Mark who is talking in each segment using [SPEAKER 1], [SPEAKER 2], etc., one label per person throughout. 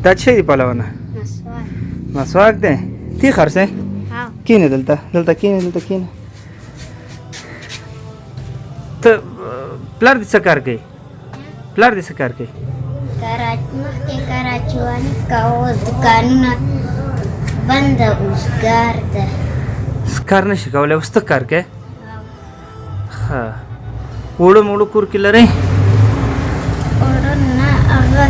[SPEAKER 1] دا څه دی پهلوانه؟
[SPEAKER 2] مسواک.
[SPEAKER 1] مسواک دی. تی خرڅې؟
[SPEAKER 2] ها.
[SPEAKER 1] کینې دلته، دلته کینې، دلته کینې. ته پلار دې څه کار کوي؟ پلار دې څه کار کوي؟
[SPEAKER 2] مخکې کراچیواني کاوه، دوکانونه بنده، اوزګار ده.
[SPEAKER 1] کار نشي کولی اوس. ته کار کوې؟ ښه، اوړه موړه کور کې لرئ؟
[SPEAKER 2] اوړه نه، هغه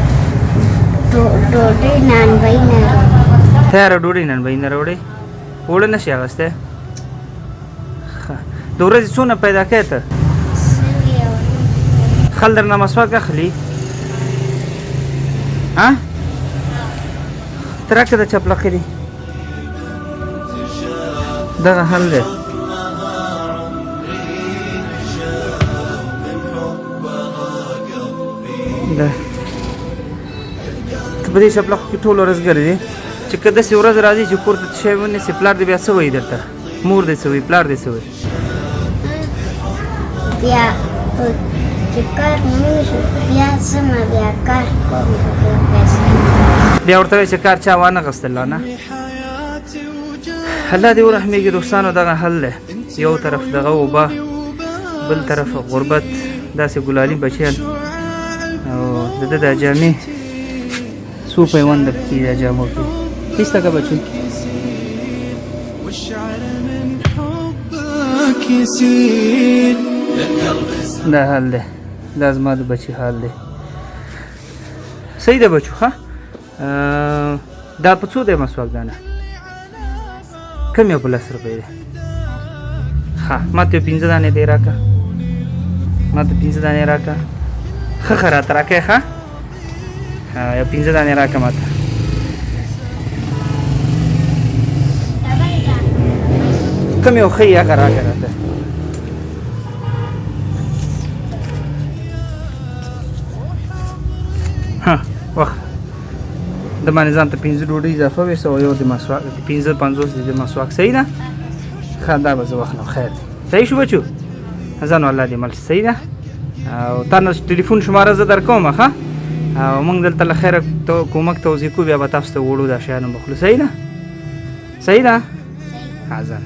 [SPEAKER 2] ډوډۍ نانوایي نه راوړي.
[SPEAKER 1] تیاره ډوډۍ نانوایي نه راوړي، اوړه نشي اخیستی. ښه، د ورځې څونه پیدا کوې ته؟
[SPEAKER 2] 1.5.
[SPEAKER 1] خل درنه مسواک اخلي؟ ها، ته راکړه د چپلقې دي. دغه حل دی. ده ته په دې چپلقو کې ټوله ورځ ګرځې، چې که داسې ورځ راځي چې کور ته څه شی ونیسې، پلار دې بیا څه وایي درته؟ مور دې څه وایي؟ پلار دې څه وایي؟
[SPEAKER 2] بیا چې کار مې شو، بیا ځمه، بیا کار کوم، بیا پیسې.
[SPEAKER 1] بیا ورته وایي چې کار چا وانه غستل نه. الله دې ورحمېږي. دوستانو، دغه حل دی. یو طرف دغه اوبه، بل طرف غربت، داسې ګلالي بچیان، او د ده دا جامې څو پیونده پکې دا جامو کې هېڅ که بچو. دا حال دی، دا زما د بچي حال دی. صحیح ده بچو؟ ښه، دا په څو دی مسواک دانه؟ کم یو په 10 روپۍ دی. ښه، ما ته یو 5 دانې دی راکړه، ما ته 5 دانې راکړه. ښه ښه راته راکړې. ښه، یو 5 دانې راکړه ما ته. کوم یو ښه یې هغه راکړه راته. ها، وخت د باندې ځان ته 5 ډوډۍ اضافه وېسه او یو د مسواک 55 دی د مسواک. صحیح ده؟ ښه، دا به زه واخلم. خیر دی، صحیح شو بچو؟ ځان الله دې مل. صحیح ده. او تا نه ټلیفون شماره زه در کوم. ښه، او موږ دلته له خیره کومک توزیع کوو، بیا به تاسو ته وړو دا شیان بخلو. صحیح ده؟ صحیح ده. ها، ځان.